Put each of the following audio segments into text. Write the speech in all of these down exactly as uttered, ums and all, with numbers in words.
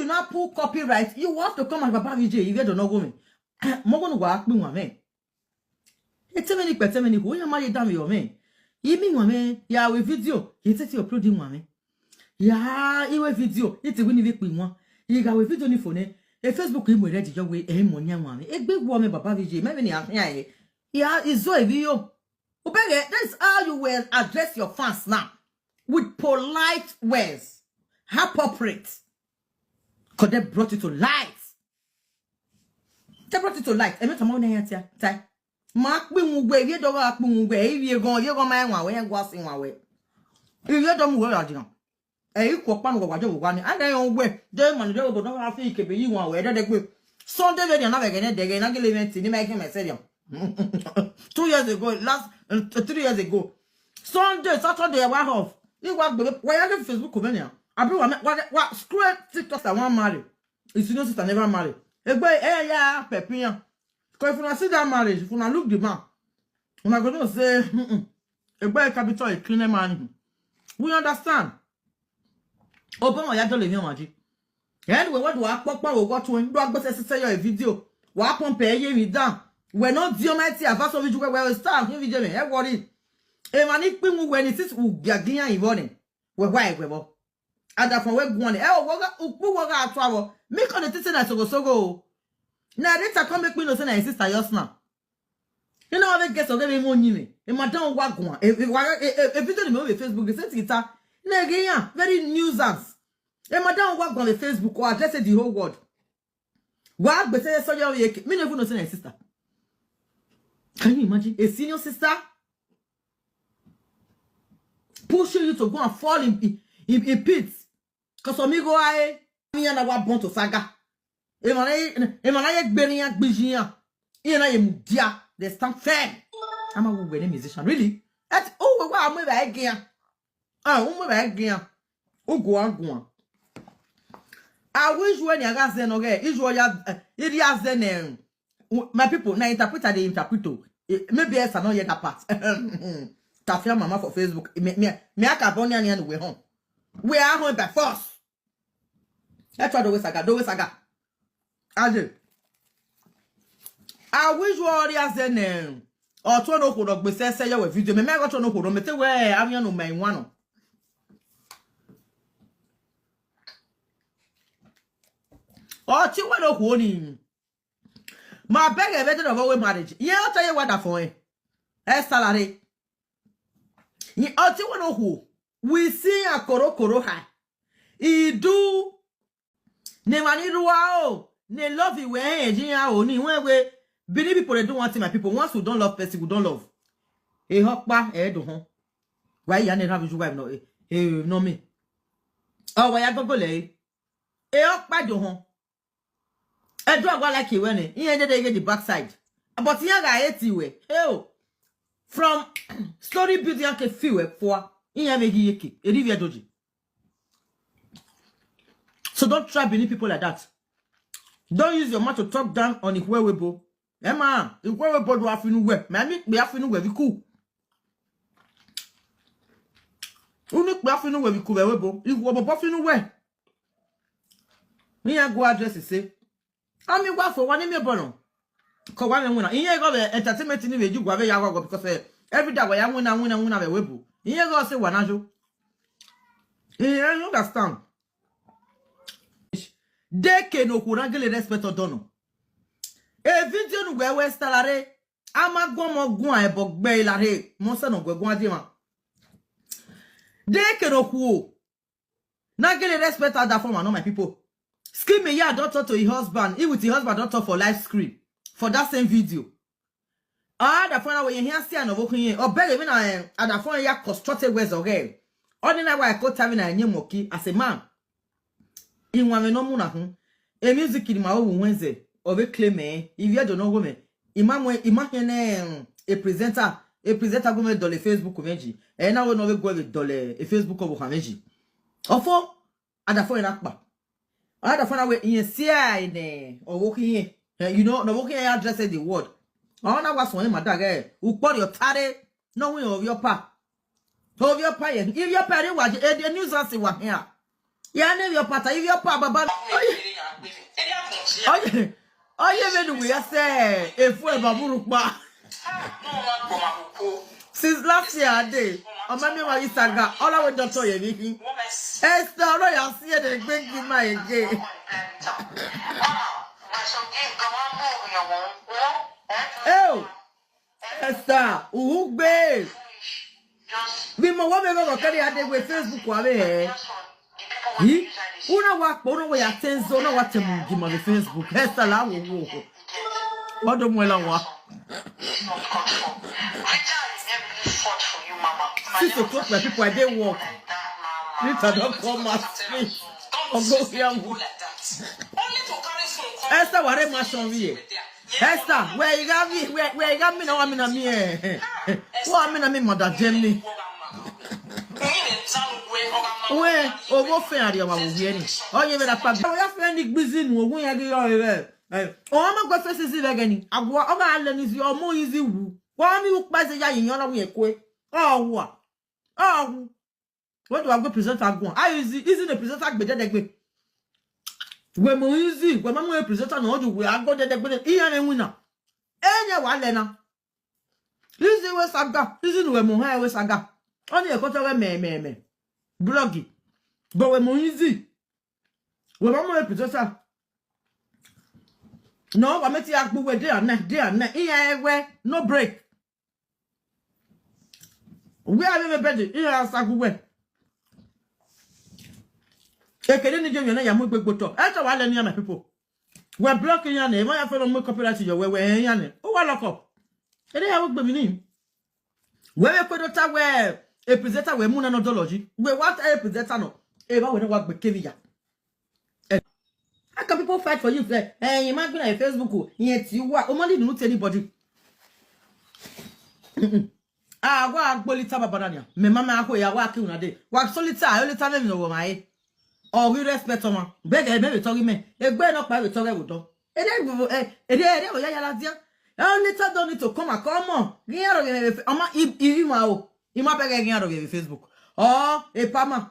Na pull copyright. You have to come and Baba V J. You get to know me. Mogo no wa akpi wa me. Ete many pe ete many who ya marry down your me. Imi wa me. Ya we video. Ete ti upload wa me. Ya iwe video. Ete we ni we pi wa. Iga we video ni phone. E Facebook imo ready your way. E mo nya wa me. Egbe wo me Baba V J. Me ni a ya e. Ya izo e video. Obege, that's how you will address your fans now. With polite words. Appropriate. Because they brought it to light. They brought it to light. Emi tamo ne ya tia. Tai. Ma kpi mu gwe, ye dogo akpi mu gwe, ye gon, ye gon ma wa we, ye gwa si wa we. Ye do mu we ya digan. E ko pa mu gwa jo wa ni. Ade yo we. De man de go do na fi ke be yi wa we de de gbe. Sunday very na be gene de gene na gele event ni ma ke message. Two years ago, last uh, three years ago. Sunday, Saturday, wa off. Ni wa gbe wa ya le Facebook ko be ni. Abi wa wa wa scroll TikTok that one marry. It's no sister never marry. Egbe eh ya pepian. Because if una see that marriage, if una look the man, una go know say, mm-mm. Egbe capital a clean man. We understand. Open my yard to live in. Anyway, what do I pop power? What when do I go say say your video? Wa pump e ye mi down. We no di o mighty avaso video we we start here video me. E worry. E man ikpi mu we ni sis u biagian ivone. We wa e we bo. Ada fun we guan e o wo ga ukpu wo ga atwa wo. Me kon dey think say na sogo sogo o. Na Rita come make me know say na his sister just now. You know how get so get me money me. E madam wa guan. E e wa e e e video me over Facebook, say Twitter. Na again ya, very nuisance. E madam wa guan on Facebook or address the whole world. Wa gbe say so your yeke. Me no even know say na his sister. Can you imagine? A senior sister pushing you to go and fall in in, in pits. Cause of me go I me and I born to saga. Emana emana ye gberi ya gbiji ya. Ina ye mudia. They stand firm. I'm a woman musician, really. At oh wa mo ba again. Ah, mo ba again. Ugu agun. I wish when you guys then okay, is what you iri as then. My people, na interpreter dey interpret o. Eh, maybe else I no hear that part. Tafia mama for Facebook. Me me me I can born yan yan we home. We are home by force. That's what the way saga, the way saga. Aje. I wish warriors then. Or to no kudo gbe se se yo we video. Me me go to no kudo me te we avian no my one. Or ti we no kuoni. Ma beg a better of our marriage. Ye o tell you what that for eh. E salary. Ye o ti we no ku. We see a koro koro high. He do ne mani ruwa o. Ne love we eh ji ya o ni we we. Bini people dey do one thing, my people. Once we don't love person, we don't love. E hokpa e do hon. Why ya ne have you wife no eh. Eh no me. Oh, why ya go go le. E hokpa do hon. E do agwa like you when eh. He ended get the backside. But he ga hate you eh. Hey, oh. From story building ke feel eh for. He have a yeke. E rivi doji. So don't try Benin people like that. Don't use your mouth to talk down on Ikwewebo. Emma, Ikwewebo do afinu we. Mami, be afinu we, be cool. Unu be afinu we, be cool, we bo. Ikwewebo afinu we. Me I go address it, say. Ami wa for one me bono. Ko wa me wuna. Iye go be entertainment ni we ju gwa be ya go because eh, every day we ya wuna wuna wuna we webu. Iye go say wa na jo. Iye you understand. De ke no kura gele respect odono. E video nu we we stalare. Ama gwo mo gwo e bo gbe ilare. Mo se no gwe gwo adi ma. De ke no ku. Na gele respect other form, no my people. Skimmy, yeah, don't talk to your husband. He with your husband don't talk for live screen for that same video. Ah, the phone away here see another thing. Or beg me na eh, and the phone ya constructed words again. Only na why I call time na nye moki as a man. In one no muna hun. A music in my own Wednesday. Or we claim eh. If you don't know women, imam imam a presenter, a presenter go me dole Facebook meji. And now we no we go with dole a Facebook of Hameji. Ofo ada fo ina kpa. Ada fo na we in sia ine o wo ki yin. Eh, you know, no wo ki yin address the word. Ona wa so ni madage. U po yo tare. No we of your pa. Of your pa ye. If your pa re wa je e de news us wa here. Ya ne your pata, if your pa baba. Oye, oye, oye, me do we say efu e baburu pa. Since last year, I dey. Ọmọ mi wa yi saga. All I want to tell you, Vicky. Esther, all I see the big in my again. Oh, Esther, Ugbe. Bí mo wọ́n mi bá kọ́ kẹ́rì adé wé Facebook wa bẹ́ẹ̀. Yìí, una wa pọ̀, una wa ya tenzo, una wa tẹ̀mù gìmọ̀ ní Facebook. Esther la wo wo. Ọdún mu ẹ la wa. Six o'clock, my people, I dey work. Rita don come out. Street. Ogo ya mu. Esther ware ma shon wi e. Esther, where you got me? Where, where you got me? No, I'm in a me. What I'm in a me, mother Germany. Where, oh, what fair are you? Oh, you better pass. Oh, you have any business? Oh, who you are? Eh, oh, I'm going to say this again. Agwa, oh, I learn is your more easy woo. Why me who pass ya in your way? Oh, what? Oh, what do I go present? I go. I easy, easy the present. I be there. We mo easy. We mo present. No, do we? I go there. There. Iye ne winner. Enye wa lena. Easy we saga. Easy we mo ha we saga. Oni e ko to we me me me. Blogi. But we mo easy. We mo mo presenter. No, wa meti agbu we day and night, day and night. Iya ewe, no break. We are me bed. Iya sagbu we. Ekede ni je na ya mo gbegbo to. E to wa le ni, my people. We block ya na. E ma ya fẹ́ lọ mú copyright yo we we ya na. O wa lock up. Ede ya wo gbe mi ni. We we ko do ta we. E presenter we mu na no dology. We wa ta e presenter no. E ba we na wa gbe kemi ya. Eh. How can people fight for you? Eh, eh, you might be on Facebook. Oh, yet you are. Oh, money didn't anybody. Ah, wa gbolita babananya. Me mama ako ya wa ki una de. Wa solita, solita me no my. Oh, we respect, man. Beg e me tori me. Egbe no pa we tori we do. Ede eh, ede ede o ya ya la dia. Solita don't need to come and come on. Giyaro ge. Ama i i ma o. I ma beg giyaro ge Facebook. Oh, e pa ma.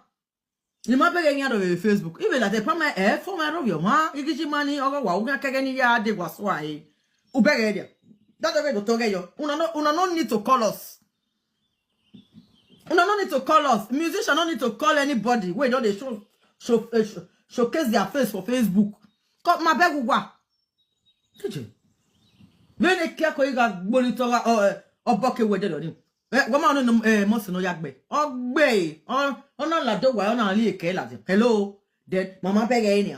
Ni ma beg giyaro ge Facebook. Even that e pa ma e for my rob yo ma. Igiji mani ogo wa uga kege ni ya de wa so ai. U beg e dia. That we do toge yo. Una no, una no need to call us. Una no need to call us. Musician no need to call anybody. We don dey show, show, eh, show, showcase their face for Facebook. Come, my beg ugwa. Tije. When e kia ko iga gboli to ga, oh, eh, oboke we de do ni. Eh, wa ma no, eh, mo se no ya gbe. Ogbe. Oh, ona la do wa, ona li eke la de. Hello. Then mama beg e ni.